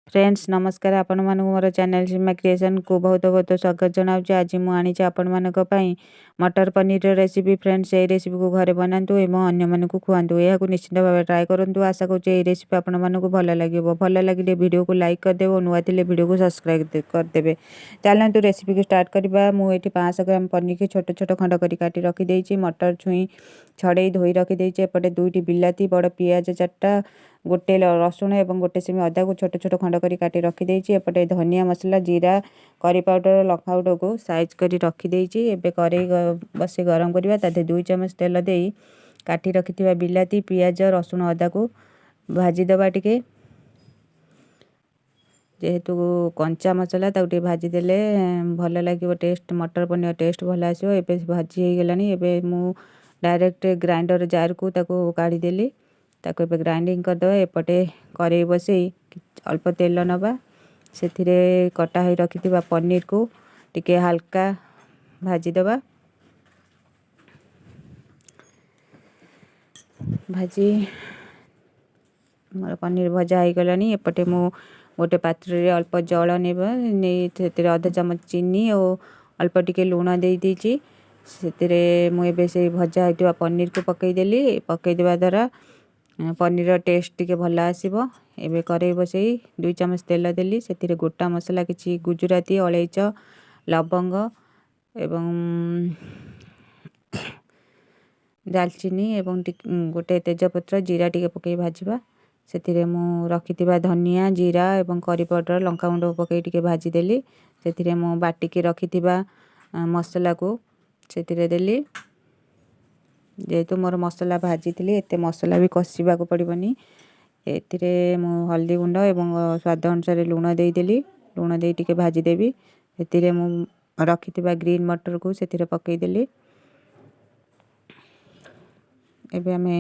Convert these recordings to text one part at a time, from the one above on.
Friends, ନମସ୍କାର। ଆପଣମାନଙ୍କୁ ମୋର ଚ୍ୟାନେଲ୍ ସୀମା କ୍ରିଏସନ୍କୁ ବହୁତ ବହୁତ ସ୍ୱାଗତ ଜଣାଉଛି। ଆଜି ମୁଁ ଆଣିଛି ଆପଣମାନଙ୍କ ପାଇଁ ମଟର ପନିରର ରେସିପି। ଫ୍ରେଣ୍ଡସ୍, ଏହି ରେସିପିକୁ ଘରେ ବନାନ୍ତୁ ଏବଂ ଅନ୍ୟମାନଙ୍କୁ ଖୁଆନ୍ତୁ। ଏହାକୁ ନିଶ୍ଚିତ ଭାବେ ଟ୍ରାଏ କରନ୍ତୁ। ଆଶା କରୁଛି ଏହି ରେସିପି ଆପଣମାନଙ୍କୁ ଭଲ ଲାଗିବ। ଭଲ ଲାଗିଲେ ଭିଡ଼ିଓକୁ ଲାଇକ୍ କରିଦେବେ ଓ ନୂଆ ଥିଲେ ଭିଡ଼ିଓକୁ ସବସ୍କ୍ରାଇବ୍ କରିଦେବେ। ଚାଲନ୍ତୁ, ରେସିପିକୁ ଷ୍ଟାର୍ଟ କରିବା। ମୁଁ ଏଠି 500 ଗ୍ରାମ ପନିରକୁ ଛୋଟ ଛୋଟ ଖଣ୍ଡ କରି କାଟି ରଖିଦେଇଛି। ମଟର ଛୁଇଁ ଛଡ଼େଇ ଧୋଇ ରଖିଦେଇଛି। ଏପଟେ ଦୁଇଟି ବିଲାତି, ବଡ଼ ପିଆଜ ଚାରିଟା, ଗୋଟେ ରସୁଣ ଏବଂ ଗୋଟେ ସେମି ଅଦାକୁ ଛୋଟ ଛୋଟ ଖଣ୍ଡ କରି କାଟି ରଖିଦେଇଛି। ଏପଟେ ଧନିଆ ମସଲା, ଜିରା, କରି ପାଉଡ଼ର, ଲଙ୍କାଗୁଣ୍ଡକୁ ସାଇଜ୍ କରି ରଖିଦେଇଛି। ଏବେ କରେଇ ବସି ଗରମ କରିବା। ତା ଦେହରେ 2 ଚାମଚ ତେଲ ଦେଇ କାଟି ରଖିଥିବା ବିଲାତି, ପିଆଜ, ରସୁଣ, ଅଦାକୁ ଭାଜିଦେବା ଟିକେ। ଯେହେତୁ କଞ୍ଚା ମସଲା, ତାକୁ ଟିକେ ଭାଜିଦେଲେ ଭଲ ଲାଗିବ ଟେଷ୍ଟ, ମଟର ପନିର ଟେଷ୍ଟ ଭଲ ଆସିବ। ଏବେ ଭାଜି ହେଇଗଲାଣି। ଏବେ ମୁଁ ଡାଇରେକ୍ଟ ଗ୍ରାଇଣ୍ଡର ଜାରକୁ ତାକୁ କାଢ଼ିଦେଲି। ତାକୁ ଏବେ ଗ୍ରାଇଣ୍ଡିଙ୍ଗ କରିଦେବା। ଏପଟେ କରେଇ ବସେଇ ଅଳ୍ପ ତେଲ ନେବା। ସେଥିରେ କଟା ହୋଇ ରଖିଥିବା ପନିରକୁ ଟିକେ ହାଲକା ଭାଜିଦେବା। ଭାଜି ମୋର ପନିର ଭଜା ହେଇଗଲାଣି। ଏପଟେ ମୁଁ ଗୋଟେ ପାତ୍ରରେ ଅଳ୍ପ ଜଳ ନେବା ନେଇ ସେଥିରେ ଅଧ ଚାମଚ ଚିନି ଓ ଅଳ୍ପ ଟିକେ ଲୁଣ ଦେଇଦେଇଛି। ସେଥିରେ ମୁଁ ଏବେ ସେଇ ଭଜା ହେଇଥିବା ପନିରକୁ ପକାଇଦେଲି। ପକାଇଦେବା ଦ୍ୱାରା ପନିରର ଟେଷ୍ଟ ଟିକେ ଭଲ ଆସିବ। ଏବେ କରେଇ ବସେଇ 2 ଚାମଚ ତେଲ ଦେଲି। ସେଥିରେ ଗୋଟା ମସଲା କିଛି ଗୁଜୁରାତି, ଅଳେଇଚ, ଲବଙ୍ଗ ଏବଂ ଡାଲଚିନି ଏବଂ ଗୋଟେ ତେଜପତ୍ର, ଜିରା ଟିକେ ପକାଇ ଭାଜିବା। ସେଥିରେ ମୁଁ ରଖିଥିବା ଧନିଆ, ଜିରା ଏବଂ କରି ପାଉଡ଼ର, ଲଙ୍କାଗୁଣ୍ଡ ପକାଇ ଟିକେ ଭାଜିଦେଲି। ସେଥିରେ ମୁଁ ବାଟିକି ରଖିଥିବା ମସଲାକୁ ସେଥିରେ ଦେଲି। ଯେହେତୁ ମୋର ମସଲା ଭାଜିଥିଲି, ଏତେ ମସଲା ବି କଷିବାକୁ ପଡ଼ିବନି। ଏଥିରେ ମୁଁ ହଳଦୀ ଗୁଣ୍ଡ ଏବଂ ସ୍ୱାଦ ଅନୁସାରେ ଲୁଣ ଦେଇଦେଲି। ଲୁଣ ଦେଇ ଟିକେ ଭାଜିଦେବି। ସେଥିରେ ମୁଁ ରଖିଥିବା ଗ୍ରୀନ୍ ମଟରକୁ ସେଥିରେ ପକାଇଦେଲି। ଏବେ ଆମେ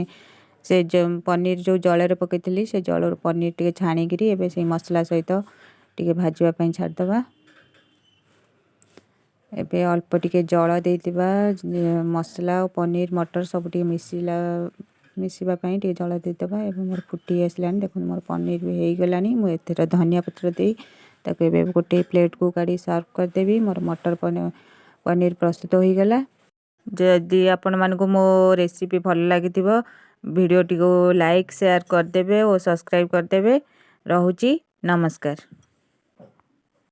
ସେ ଯେଉଁ ପନିର ଯେଉଁ ଜଳରେ ପକାଇଥିଲି, ସେ ଜଳରୁ ପନିର ଟିକେ ଛାଣିକିରି ଏବେ ସେଇ ମସଲା ସହିତ ଟିକେ ଭାଜିବା ପାଇଁ ଛାଡ଼ିଦେବା। ଏବେ ଅଳ୍ପ ଟିକେ ଜଳ ଦେଇଥିବା। ମସଲା ଆଉ ପନିର, ମଟର ସବୁ ଟିକେ ମିଶିବା ପାଇଁ ଟିକେ ଜଳ ଦେଇଦେବା। ଏବେ ମୋର ଫୁଟି ଆସିଲାଣି। ଦେଖନ୍ତୁ, ମୋର ପନିର ବି ହେଇଗଲାଣି। ମୁଁ ଏଥିରେ ଧନିଆ ପତ୍ର ଦେଇ ତାକୁ ଏବେ ଗୋଟେ ପ୍ଲେଟ୍କୁ କାଢ଼ି ସର୍ଭ କରିଦେବି। ମୋର ମଟର ପନିର ପ୍ରସ୍ତୁତ ହୋଇଗଲା। ଯଦି ଆପଣମାନଙ୍କୁ ମୋ ରେସିପି ଭଲ ଲାଗିଥିବ, ଭିଡ଼ିଓଟିକୁ ଲାଇକ୍, ସେୟାର କରିଦେବେ ଓ ସବସ୍କ୍ରାଇବ୍ କରିଦେବେ। ରହୁଛି, ନମସ୍କାର।